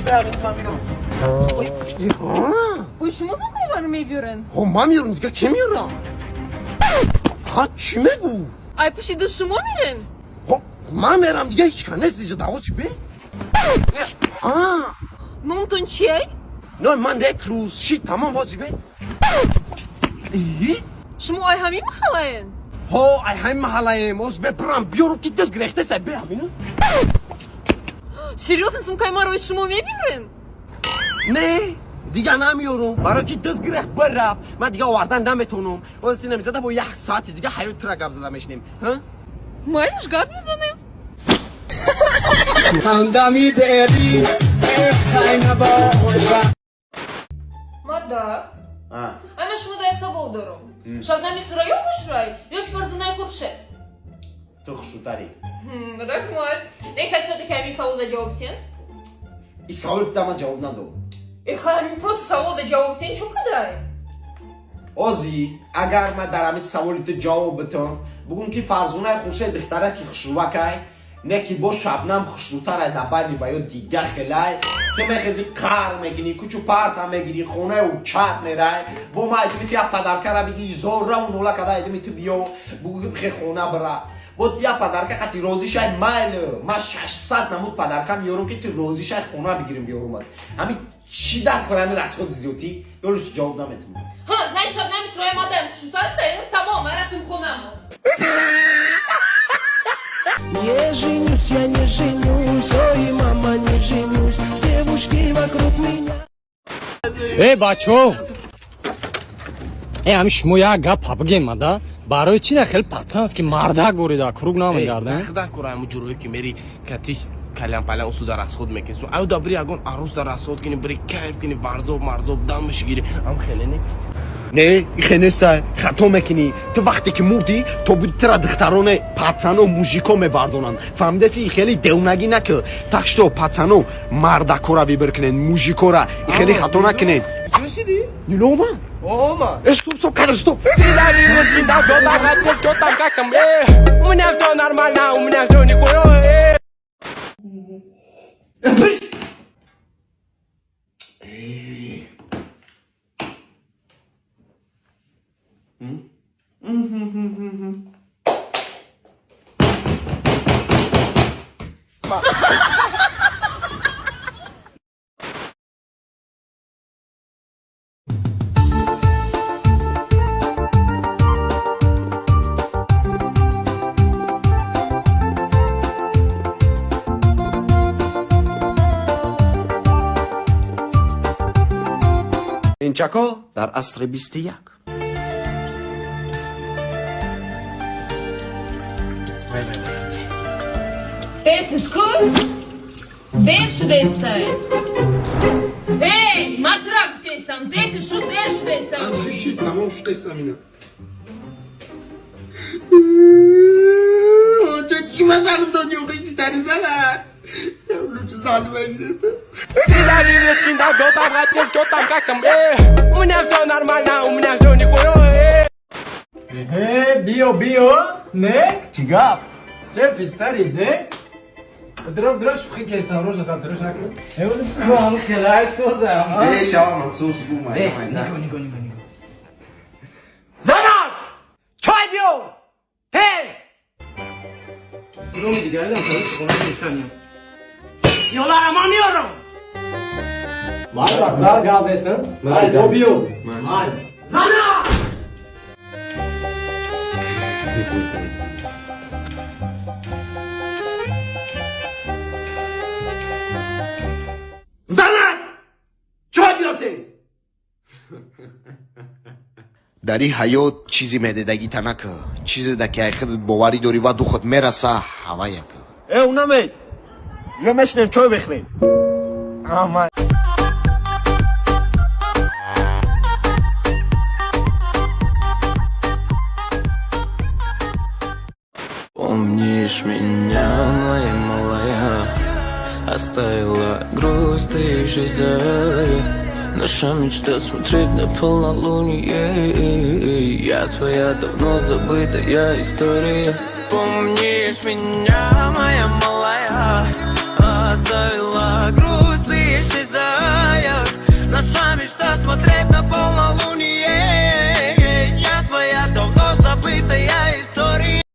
Бе, ман меёрам. Ой, шумо сумкаи маро мебиёрен? Хо, ман меёрам, дига ке меёрам? Ҳа, чӣ мегӯ? Ай, пушиду шумо мерен? Хо, ман мерам, дига ҳеч кас нест иҷа, давоси бест. А. Номтон чиай? Не, ман Некрӯз ши, тамом, ҳози бе. И? Шумо ай ҳамин маҳаллаен? Ҳо, ай ҳамин маҳаллаем. Ҳози бе, бирам биёрам, ки дез гирехтеса, бе ҳамину. Серьёзно, сумкаи маро шумо мебиёрен? Не, дига намеёрам, барои ки дез гирех бирафт, ман дига овардан наметавонам. Ҳозир намезада, бо як соати дига ҳаёт тура гап зада мешинем. Ҳа? Майлиш, гап мезанем. ҳамдами дери. Мардак, ай, ман шумо да як савол дорам. Шабнами Сурайё хушрай ё ки Фарзонаи Хуршед? Ту хушрӯтарӣ. Раҳмат. Не, касоте ки ҳамин саволда ҷавоб тиҳен. И саволи та ман ҷавоб надодам. Э, ҳамин просто саволда ҷавоб тиҳен, чун кадай? Озӣ, агар ман дар ҳамин саволи ту ҷавоб битам, бугум, ки Фарзонаи Хуршед духтараки хушрӯвакай, не ки бо Шабнам хушрӯтарай, дар байни ва ё дига хелай, ту мехези, қар мекунӣ, кучу парта мегирӣ, хонаи чат мерай, бо ма айдими ту як подарка ра бигӣ, зорраву нола када айдими ту биё, бугӯ, ки бихе хона бира, бо ту як подарка қати розӣ шай, майли, ман 600 намуд подарка меёрам, ки ту розӣ шай, хона бигирим, биёрумад. Ҳамин чӣ дар кор, ҳамин расход и зиёдтӣ ёро ҷавоб наметавонам. Ҳа, знаешь, Шабнами Сурайё мадарам хушрӯтар, тамом, ман рафтем хонамо. Не женюсь, я не женюсь, ой, мама, не женюсь. Девушки вокруг меня. Э, бачо, э, ҳами шумо як гап бигем, ада, барои чи хеле пацанский мардак бурида круг намегардем? Худа кора, ҳамун ҷурое ки мери катиш калям палям усуда расход мекунӣ, аю да бри ягон арӯс да расход кунӣ, бри кайф кунӣ, варзоб марзоб дамаш гирӣ, ам хеле не. Не, ихе неста, хато мекунӣ ту. Вақте ки мурдӣ, то буди тура духтароне, пацано, мужико мебардонанд, фаҳмидаси? Хеле девнагӣ накӣ. Так что, пацано, мардакора выбор кунед, мужикора, хеле хато накунед. Нилома. Э, стоп, стоп, кадр, стоп. У меня все нормально, у меня все нихуя. Пиш! Эй. М? Инчако дар асри 21. Тез ку, дер шудестай. Эй, матра гуфтестам, тез шу, дер шудестам. Чӣ, тамом шудестам ина. Чӣ масалам додӣ, тари зана? У меня все нормально, у меня все нихуя. Э, биё, биё, не. Чӣ гап? Шефи сари не, дро дро, шӯхӣ кесам, рожа хатрош накун. Э, хелай созам. Э, шава, ман соз гу. Э, нигоҳ, нигоҳ, нигоҳ, нигоҳ. Занак! Чой биёр! Тез! Кудоми дигари хона нестанем. Ёлара ман меёрам! Май, бакдар гап нестам. Май, бо биё. Май. Занак! Занак! Чой биёр тез! Дар ин ҳаёт чизе медедагита накӣ, чизе да ки ай худат боварӣ дорӣ ва духот мераса, ҳавая кӣ. Э, унаме, ё мешинем, чой бихӯрем. Ама. Помнишь меня, моя малая? Оставила грусть, ты исчезая. Наша мечта смотреть на полнолуние. Я твоя давно забытая история. Помнишь меня, моя малая? Оставила грусть, ты исчезая. Мечта смотреть на пол.